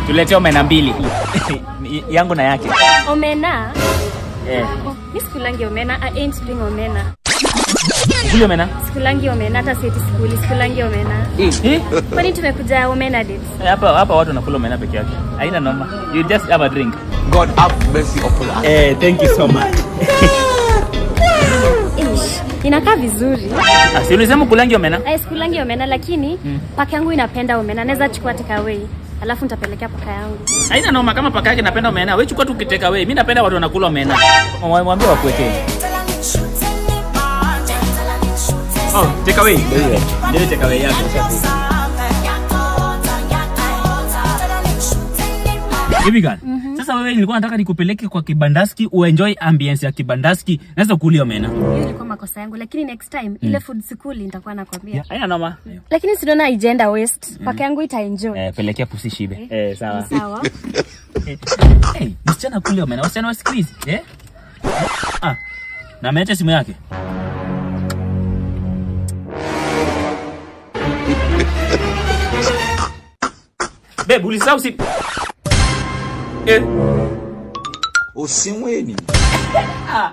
Tuletee omena mbili. Yangu na yake. Omena? Eh. Oh, mi sikulangi omena. I ain't doing omena. Ukuli omena? Sikulangi omena, hata sieti sikuli, sikulangi omena. Eh? Kwani tumekuja omena dates? Hapa watu wanakula omena peke yake. Haina noma. You just have a drink. God have mercy upon us. Eh, thank you so much. Ish, inakaa vizuri. Si ulisema kulangi omena? Eh, sikulangi omena lakini paka yangu inapenda omena. Naweza chukua take away. Alafu nitapelekea paka yangu. Haina noma kama paka yake inapenda omena. Wewe chukua tu take away. Mimi napenda watu wanakula omena. Mwambie wakuwekee. Oh, take away. Ndio take away yako. Hivi gani? Sasa wewe nilikuwa nataka nikupeleke kwa kibandaski uenjoy ambience ya kibandaski. Naweza kulia omena. Hiyo ilikuwa makosa yangu lakini next time ile food sikuli nitakuwa nakwambia. Haina noma. Lakini sinaona haijaenda waste. Paka yangu itaenjoy. Eh, pelekea pusi shibe. Eh, sawa. Sawa. Hey, msichana kulia omena. Wasichana wa siku hizi, eh? Ah. Na ameacha simu yake. Babe, ulisahau simu. Eh. Usimweni. Ah.